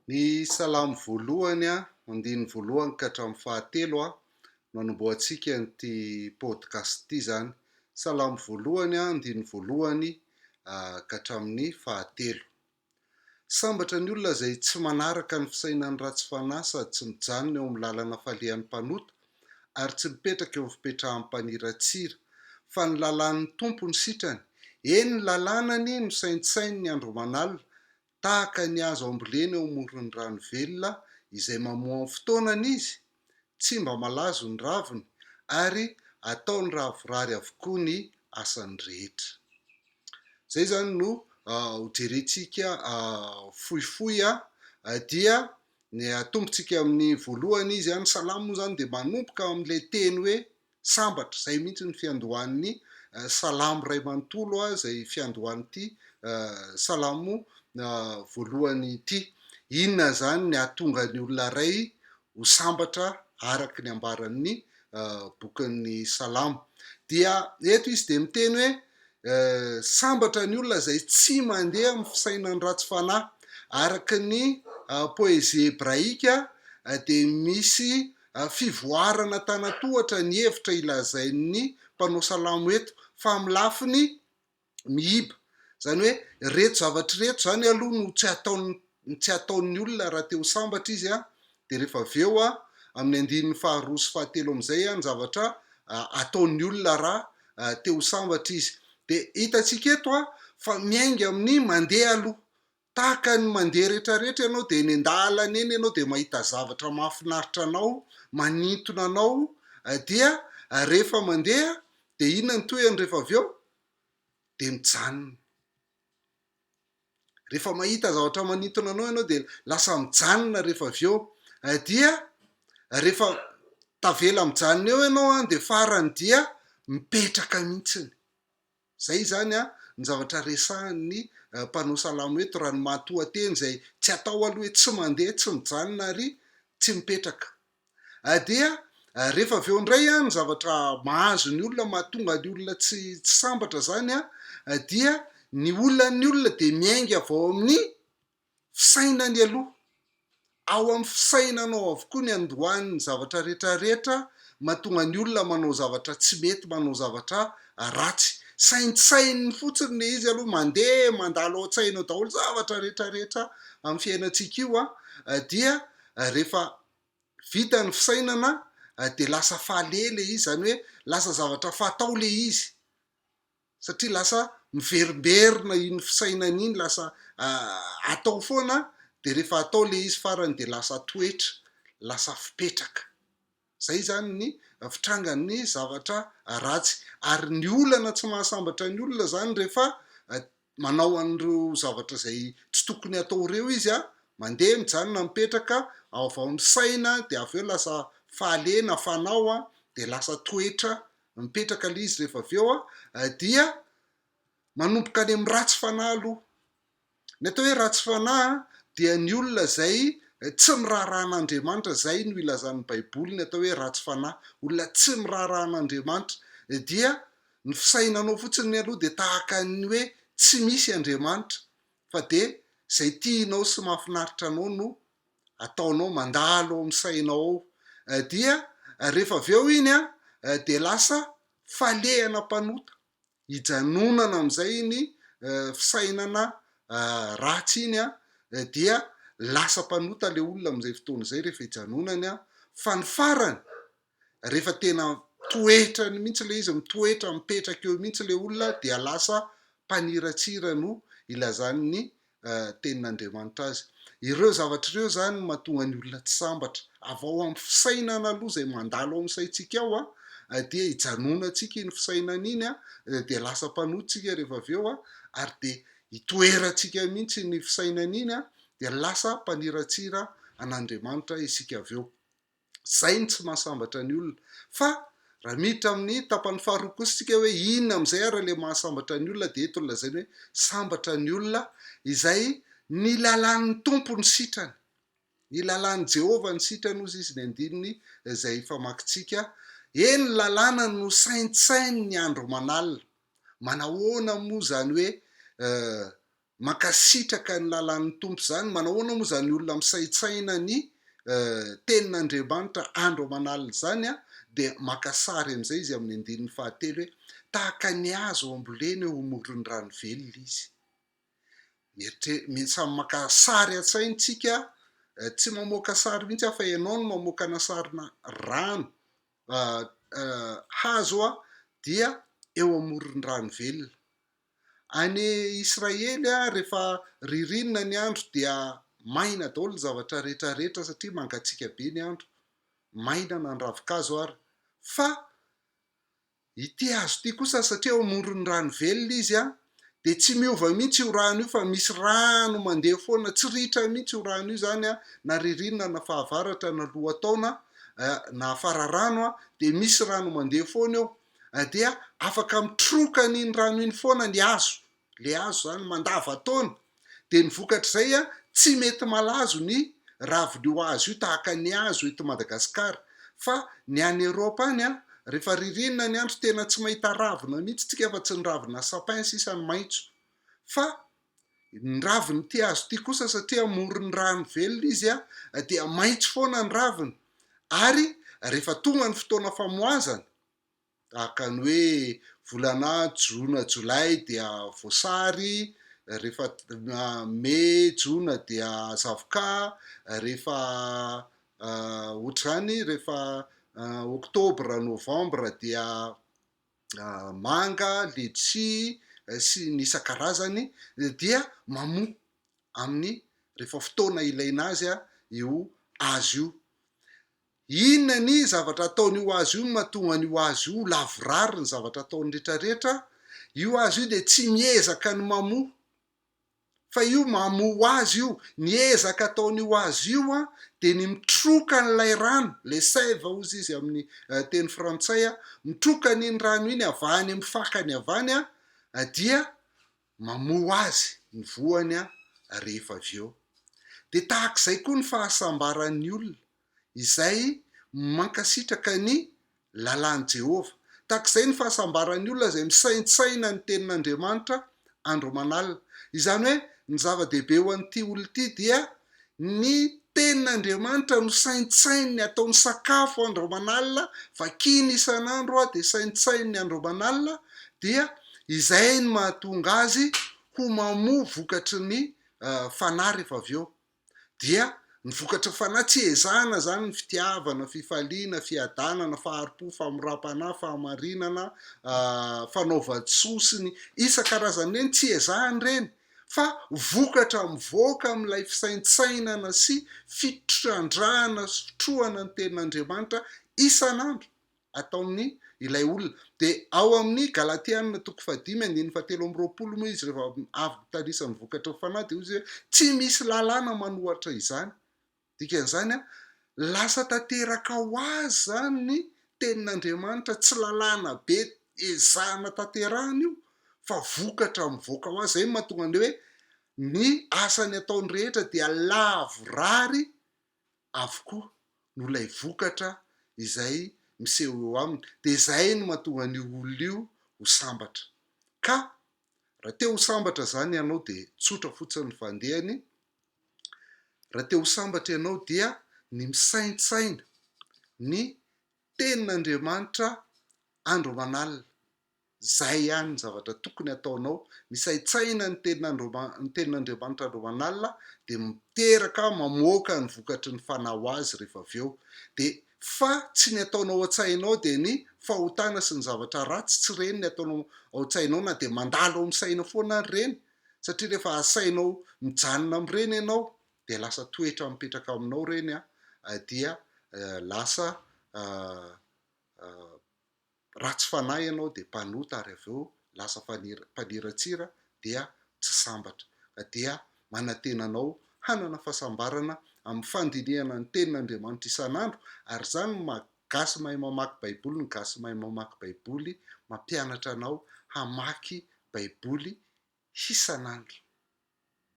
Ny Salamo voalohany, andininy voalohany ka hatramin'ny fahatelo no anombohantsika an'ity podcast ity izany. Salamo voalohany, andininy voalohany ka hatramin'ny fahatelo. Sambatra ny olona izay tsy manaraka ny fisainan'ny ratsy fanahy sady tsy mijanona eo amin'ny lalana falehan'ny mpanota ary tsy mipetraka eo amin'ny fipetrahan'ny mpaniratsira, fa ny lalàn'ny Tompo no sitrany, eny ny lalànany no saintsaininy andro aman'alina, Tahaka ny hazo ambolena eo amoron'ny rano velona izay mamoa amin'ny fotoanany izy, tsy mba malazo ny raviny, ary ataony ravorary avokoa ny asany rehetra. Izay izany no hojerentsika fohifohy dia ny atombotsika amin'ny voalohany izy, ny salamo moa izany dia manomboka amin'ilay teny hoe Sambatra, izay mihitsy ny fiandohan'ny salamo iray manontolo, izay fiandohan'ity salamo voalohany ity. Inona izany ny hahatonga ny olona iray ho sambatra araka ny ambaran'ny bokin'ny Salamo? Dia eto izy dia miteny hoe sambatra ny olona izay tsy mandeha amin'ny fisainan'ny ratsy fanahy. Araka ny poezia hebraika dia misy Fivoarana an-tanan-tohatra ny hevitra ilazain'ny mpanao salamo eto, fa amin'ny lafiny miiba. Izany hoe ireto zavatra ireto izany aloha no tsy ataon'ny tsy ataon'ny olona raha te ho sambatra izy an, dia rehefa avy eo an, amin'ny andininy faharoa sy fahatelo amin'izay an, ny zavatra ataon'ny olona raha te ho sambatra izy. Dia hitantsika eto an, fa miainga amin'ny mandeha aloha. Tahaka ny mandeha retraretra ianao dia eny an-dalana eny ianao dia mahita zavatra mahafinaritra anao, manintona anao dia rehefa mandeha dia inona ny tohiny rehefa avy eo? Dia mijanona. Rehefa mahita zavatra manintona anao ianao dia lasa mijanona rehefa avy eo dia rehefa tavela mijanona eo ianao dia farany dia mipetraka mihitsiny. Izay izany ny zavatra resahin'ny mpanao salamo eto raha ny matoanteny izay tsy atao aloha hoe tsy mandeha, tsy mijanona ary tsy mipetraka. Dia rehefa avy eo indray ny zavatra mahazo ny olona mahatonga ny olona tsy tsy sambatra izany dia ny olan'ny olona dia miainga avy ao amin'ny fisainany aloha. Ao amin'ny fisainanao avokoa ny andohan'ny zavatra rehetrarehetra mahatonga ny olona manao zavatra tsy mety, manao zavatra ratsy. Saintsaininy fotsiny ilay izy aloha, mandeha mandalo ao an-tsaina ao daholo zavatra rehetrarehetra amin'ny fiainantsika io dia rehefa vita ny fisainana dia lasa fale ilay izy, izany hoe lasa zavatra fatao ilay izy. satria lasa miverimberina iny fisainana iny, lasa atao foana dia rehefa atao ilay izy farany dia lasa toetra, lasa fipetraka. Izay izany ny fitrangan'ny zavatra ratsy. Ary ny olana tsy mahasambatra ny olona izany rehefa manao an'ireo zavatra izay tsy tokony hatao ireo izy, mandeha mijanona mipetraka avy ao amin'ny saina dia avy eo lasa fahalena fanao dia lasa toetra Mipetraka ilay izy rehefa avy eo dia manomboka any amin'ny ratsy fanahy aloha. Ny atao hoe ratsy fanahy dia ny olona izay tsy miraharaha an'Andriamanitra, izay no ilazan'ny Baiboly ny atao hoe ratsy fanahy, olona tsy miraharaha an'Andriamanitra dia ny fisainanao fotsiny aloha dia tahaka ny hoe tsy misy Andriamanitra fa dia izay tianao sy mahafinaritra anao no ataonao mandalo ao amin'ny sainao ao dia rehefa avy eo iny dia lasa falehana mpanota, hijanonana amin'izay iny fisainana ratsy iny dia lasa mpanota ilay olona amin'izay fotoana izay rehefa hijanonany fa ny farany rehefa tena toetrany mihitsy ilay izy, mitoetra, mipetraka eo mihitsy ilay olona dia lasa mpaniratsira no ilazan'ny tenin'Andriamanitra azy. Ireo zavatra ireo izany no mahatonga ny olona tsy sambatra. Avy ao amin'ny fisainana aloha izay mandalo ao amin'ny saintsika ao dia ijanonantsika iny fisainana iny dia lasa mpanota isika rehefa avy eo ary dia itoerantsika mihitsy iny fisainana iny dia lasa mpaniratsira an'Andriamanitra isika avy eo. Izay no tsy mahasambatra ny olona. Fa raha miditra amin'ny tapany faharoa kosa isika hoe inona amin'izay ary ilay mahasambatra ny olona dia eto no lazainy hoe sambatra ny olona izay ny lalàn'ny Tompo no sitrany. Ny lalàn'i Jehovah no sitrany hozy izy ny andininy izay famakintsika. Eny ny lalàna no saintsaininy andro aman'alina. Manahoana moa izany hoe mankasitraka ny lalàn'ny Tompo izany, manao ahoana moa izany olona misaintsaina ny tenin'Andriamanitra andro aman'alina izany dia maka sary amin'izay izy amin'ny andininy fahatelo hoe tahaka ny hazo ambolena eo amoron'ny rano velona izy. Mieritre-, samy maka sary an-tsaina tsika, tsy mamoaka sary mihitsy aho fa ianao no mamoaka ana sarina rano hazo dia eo amoron'ny rano velona. Any Israely rehefa ririnina ny andro dia maina daholo ny zavatra rehetra rehetra satria mangatsiaka be ny andro, maina na ny ravinkazo ary. Fa ity hazo ity kosa satria eo amoron'ny rano velona izy dia tsy miova mihitsy io rano io fa misy rano mandeha foana, tsy ritra mihitsy io rano io izany na ririnina na fahavaratra na lohataona na fararano dia misy rano mandeha foana eo. dia afaka mitroka an'iny rano iny foana ny hazo, le hazo zany mandava-taona, dia ny vokatr'izay a, tsy mety malazo ny ravin'io hazo io tahaka ny hazo eto Madagasikara, fa ny any Europe any a, rehefa ririnina ny andro tena tsy mahita ravina mihitsy tsika fa tsy ny ravina sapin sisa no maitso, fa ny ravin'ity hazo ity kosa satria amoron'ny rano velona izy a, dia maitso foana ny raviny, ary rehefa tonga ny fotoana famoazana, tahaka ny hoe volana jona jolay dia voasary, rehefa mey jona dia zavoka, rehefa ohatr'izany rehefa oktobra novambra dia manga, letchi sy ny isan-karazany dia mamoa amin'ny rehefa fotoana ilaina azy io hazo io. Inona ny zavatra ataon'io hazo io no mahatonga an'io hazo io ho lavorary ny zavatra ataony rehetra rehetra? Io hazo io dia tsy miezaka ny mamoa fa io mamoa ho azy io, ny ezaka ataon'io hazo io an dia ny mitroka an'ilay rano, le sève hozy izy amin'ny teny frantsay an, mitroka an'iny rano iny avy any amin'ny fakany avy any an dia mamoa azy ny voany an rehefa avy eo. Dia tahak'izay koa ny fahasambaran'ny olona izay mankasitraka ny lalàn'i Jehovah. Tahaka izay ny fahasambaran'ny olona izay misaintsaina ny Tenin'Andriamanitra andro aman'alina. Izany hoe ny zava-dehibe ho an'ity olona ity dia ny Tenin'Andriamanitra no saintsaininy, ataony sakafo andro aman'alina, vakiny isan'andro dia saintsaininy andro aman'alina, dia izay no mahatonga azy ho mamoa vokatry ny fanahy rehefa avy eo. Dia ny vokatry ny fanahy tsy ezahana izany ny fitiavana, fifaliana, fiadanana, fahari-po, famoram-panahy, fahamarinana, fanaovan-tsoa sy ny isan-karazany ireny, tsy ezahana ireny fa vokatra mivoaka amin'ilay fisaintsainana sy fitrandrahana sy fitrohana ny tenin'Andriamanitra isan'andro. ataon'ny ilay olona. Dia ao amin'ny Galatiana toko fahadimy andininy fahatelo amby 20 moa izy rehefa avy mitanisa ny vokatry ny fanahy dia hoy izy hoe tsy misy lalàna manohatra izany. Dikan'izany an, lasa tanteraka ho azy izany ny tenin'Andriamanitra, tsy lalàna be ezahana tanterahana io fa vokatra mivoaka ho azy. Izay no mahatonga an'ilay hoe ny asany ataony rehetra dia lavorary avokoa no ilay vokatra izay miseho eo aminy, dia izay no mahatonga an'io olona io ho sambatra. Ka raha te ho sambatra izany ianao dia tsotra fotsiny ny fandehany, raha te ho sambatra ianao dia ny misaintsaina ny tenin'Andriamanitra andro aman'alina, Zay ihany ny zavatra tokony ataonao, misaintsaina ny tenin'Androama- ny tenin'Andriamanitra andro aman'alina dia miteraka mamoaka ny vokatry ny fanahy ho azy rehefa avy eo. Dia fa tsy ny ataonao ao an-tsainao dia ny fahotana sy ny zavatra ratsy tsy ireny ny ataonao ao an-tsainao na dia mandalo ao amin'ny saina foana ary ireny satria rehefa asainao mijanona amin'ireny ianao dia lasa toetra mipetraka aminao ireny an, dia lasa ratsy fanahy ianao dia mpanota ary avy eo lasa mpaniratsira dia tsy sambatra ka dia manantena anao hanana fahasambarana amin'ny fandinihana ny tenin'Andriamanitra isan'andro ary izany no maha gasy mahay mamaky baiboly ny gasy mahay mamaky baiboly mampianatra anao hamaky baiboly isan'andro.